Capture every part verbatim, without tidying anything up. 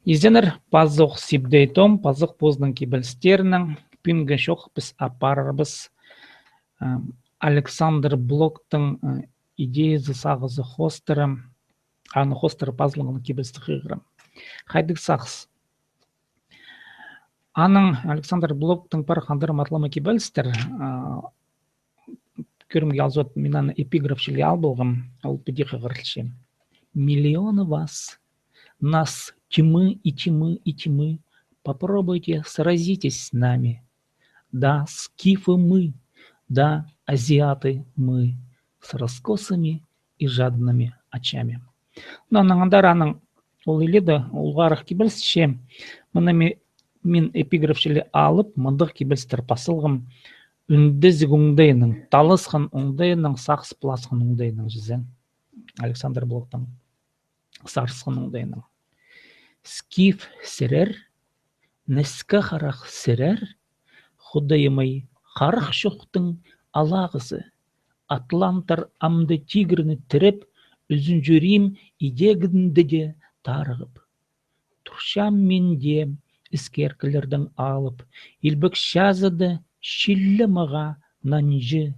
Изеннер, пазох Сибдей Том, пазох позының кибелістерінең. Пӱӱнгі чоох піс апарарбыс, а, Александр Блоктың, а, идеязы, сағызы хоостыра, аны хоостыра пазылған кибелісті хығырам. Хайдағ сағыс. Аның, Александр Блоктың, пар хандырым атылама кибелістер, а, кӧрімге алза, мин аны эпиграф чіли ал полғам, ол піди хығырылча. Миллионы вас, нас тьмы и тьмы и тьмы, попробуйте, сразитесь с нами. Да, скифы мы, да, азиаты мы, с раскосыми и жадными очами. Но анаң андар аның ол иледе, улғарах кибелісче, мына ми-, мин эпиграф чіли алып, мындағ кибелістер пазылғам, ӱндезіг оңдайынаң, таласхан оңдайынаң, сағыс пыласхан оңдайынаң чізе. Александр Блоктың сарысхан оңдайынаң. Скиф сірер, ніске харах сірер, Худайым-ай, харах чохтың алағызы, атлантар амды тигірні тіреп, ӱзінҷі Рим идегінде де тарығып. Турчам мин дее іскеркілердең алып, илбек чазыда чилле мағаа нанҷы,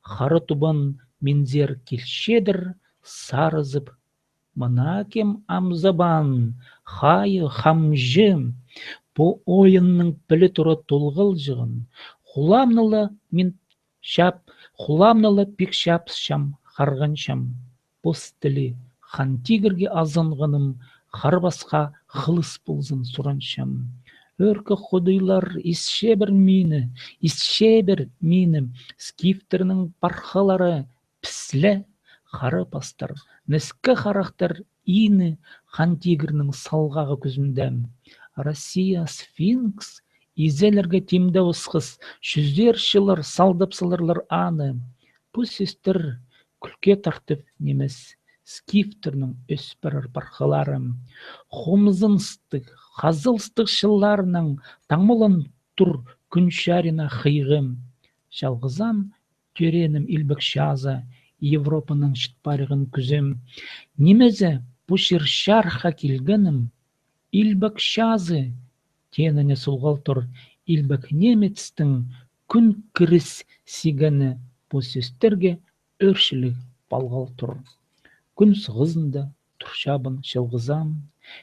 хара тубан минзер килчедір сарызып. Мына кем ам забан, хайы хамҷы, пу ойынның піле тура толғалҷығын, хуламны ла мин чап, хуламны ла пик чапсчам, харғанчам. Пос тілі хан тигірге азынғаным, харбасха хылыс ползын суранчам. Ӧӧркі худайлар, исчебір мині, исчебір мині, скифтернің пархалары, піс ле хара пастар, ніске харахтар ині хан тигірнің салғағы кӱзінде. Россия сфинкс изелерге тимде осхас, чӱзер чыллар салдап саларлар аны. Пу сӧстер кӱлке тартып нимес, скифтернің ӧс парар пархалары. Хомзыныстығ, хазылыстығ чылларнаң таңмалан тур кӱн чарина хыйғы. Чалғызам тӧреенім илбек чазы, Европаның чіт париған кӱзі. Нимезе пу чир чарыхха килгенім, илбек чазы, тееніне сулғал тур, илбек немецтің кӱн кіріс сигені пу сӧстерге ӧрчіліг палғал тур. Кӱн сығызында турчабын чалғызам,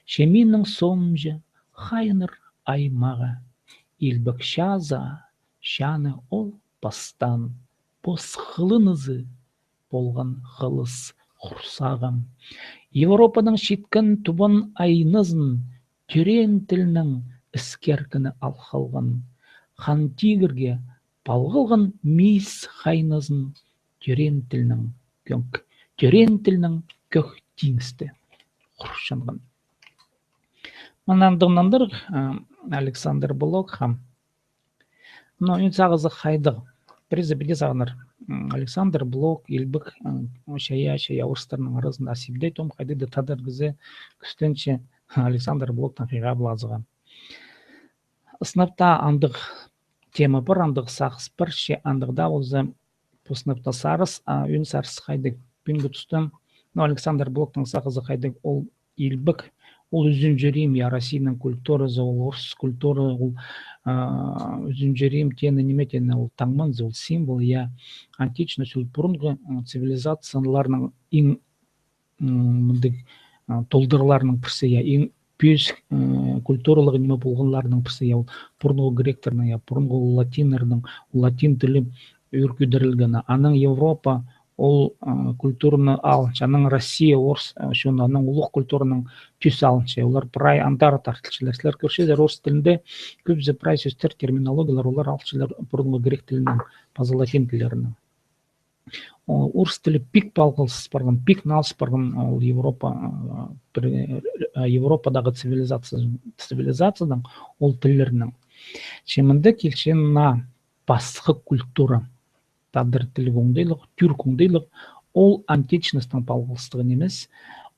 че минің соомҷа хайыныр ай мағаа. Илбек чазы, чаны ол пастаан, пос хылынызы полған хылыс хурсағым. Европаның читкен тубан айнызын тӧреен тілнің іскеркіні ал халған. Хан тигірге палғалған мис хайнызын тӧреен тілнің кӧк, тӧреен тілнің кӧк тиңісті хурчанған. Мынандығ нандырых, а, Александр Блок хам. Но ӱн сағызы хайдағ. Пірезі піди сағынар. М, Александр Блок, илбек, м, чайаа, чайаа орыстарның аразында, а Сибдей Том хайдағ-да тадар кізі кӱстенче Александр Блоктаң хыйға пылазыға. Сынап таа андағ тема пар, андағ сағыс пар, че андағ даа полза, пу сынап таа сарыс, а ӱн сарыс хайдағ. Пӱӱнгі туста, ну, Александр Блоктың сағызы хайдағ, ол илбек, ол ӱзінҷі Рим, я, Россияның культуразы, ол орыс культура, ол, а, ӱзінҷі Рим теені ниме теені, ол таңманзы, ол символ, я, античность, ол пурунғы, м, цивилизацияларның иң, м, мындағ, а, толдырларының пірсі, я, иң пӧзік, м, культуралығ ниме полғаннарның пірсі, я, ол пурунғы гректернің, я, пурунғы латиннернің, латин тілі ӧӧр кӧдірілгені. Анаң Европа ол, а, культураны алынча, анаң Россия, орыс, а, чон, анаң улуғ культураның тӧс алынча. Олар прай андар тартылчалар. Сірер кӧрчезер, орыс тілінде кӧбізі прай сӧстер, терминологиялар, олар алчалар пурунғы грек тілінең, паза латин тіллерінең. О, орыс тілі пик палғалыс парған, пик налыс парған ол Европа, а, пір, а, Европадағы цивилизация, цивилизацияның ол тіллернің. Че мында килче на пасха культура. Тадар тілі оңдайлығ, тюрк оңдайлығ, ол античностьтың палғалыстығы нимес,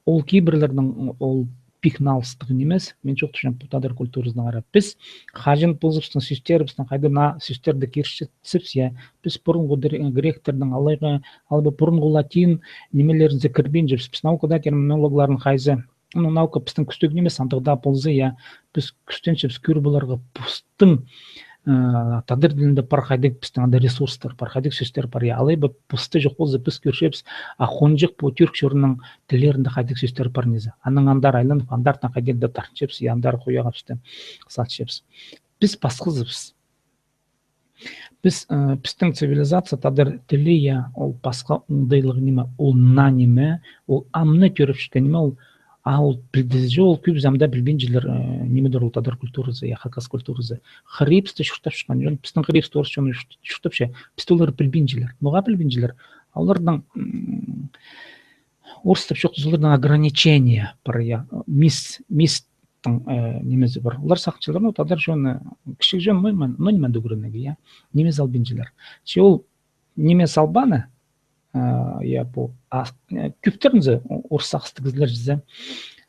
ол кибірлернің ол пик налыстығы нимес, мин чоохтапчам пу тадар культуразынаң ара. Піс хаҷан позыбыстың сӧстерібістің хайдағ на сӧстерді кирчетсебіс, я, піс пурунғы дре-, гректернің алайға, алай ба пурунғы латин нимелерінзер кірбинчебіс, піс наукада терминологларын хайзы Ну, наука пістің кӱстіг нимес, андағ даа полза, я, піс кӱстенчебіс кӧр поларға пустың, э, тадар тілінде пар хайдағ пістің анда ресурстар, пар хайдағ сӧстер пар, я, алай ба пусты чох полза, піс кӧрчебіс, а хонҷых пу тӱрк чонның тіллерінде хайдағ сӧстер пар низе. Анаң андар айланып, андартын хайдағ даа тартчабыс, я, андар хуяғабысты салчабыс. Піс пасхазыбыс. Піс, э, пістің цивилизация, тадар тілі, я, ол пасха оңдайлығ ниме, ол наа ниме, ол амны тӧріпчеткен ниме, ол, а ол пілдізі, ол кӧбізі амда пілбинчелер, э, нимедір ол тадар культуразы, я, хакас культуразы. Хырыбысты чуртапчатхан чон, пістің хырыбысты орыс чоны чурт-, чуртапча, пісті олар пілбинчелер. Ноға пілбинчелер? Оларның, м, орыстап чоохтаза, оларның ограничения пар, я, мис-, мис-, тың, э, нимезі пар. Олар сағынчалар, ну, тадар чоны, кічіг чон, ну, ниме, ну, ниме ӱгренерге, я. Ниме салбинчалар. Че ол ниме салбааны, э, я, пу, а, э, кӧптерінзі орыс сағыстығ кізілер чізе.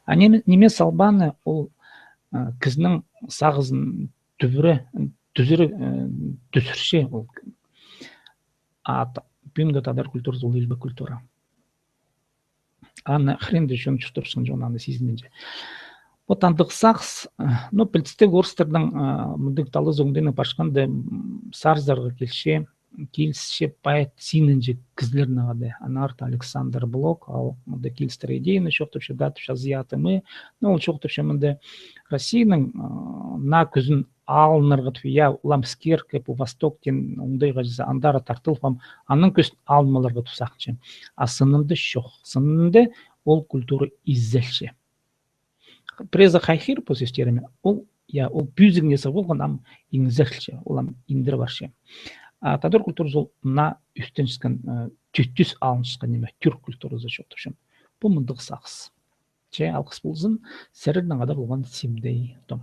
А ниме, ниме салбааны ол, э, кізінің сағызын тӱбіре, тӱзіре, э, тӱзірче ол. А та-, пӱӱнгі тадар культуразы ол илбек культура. Аны хыринда чон чуртапчатхан чон аны сизінминче. Вот андағ сағыс, э, ну, пілдістіг орыстарның, э, мындағ талазы оңдайнаң парчатханда, м, сарзарға килче, килісче поэт синінҷе кізілернең хада. Аннаңар Александр Блок, ол мында килістіре идеяны чоохтапча, датыпча азиаты мы, ну, ол чоохтапча мында Россияның, э, наа кӱзін алынарға тіп, я, улам скерка пу восток тен оңдайға чізе, андары тартылып, ам, аның кӱзін алынмаларға тіп сағынча. А сынында чох. Сынында ол культура изелче. Пірезі хайхир пу сӧстеріме, ол, я, ол пӱзігіне сығып алған, ам иңзерілче, ол ам индіре парча. А тадар культуразы ол наа ӱстенчеткен, э, тӱ-, тӱс алынчатхан ниме, тӱрк культуразы чоохтапчам. Пу мындағ сағыс. Че алғыс ползын, сірернең хада полған Сибдей Том.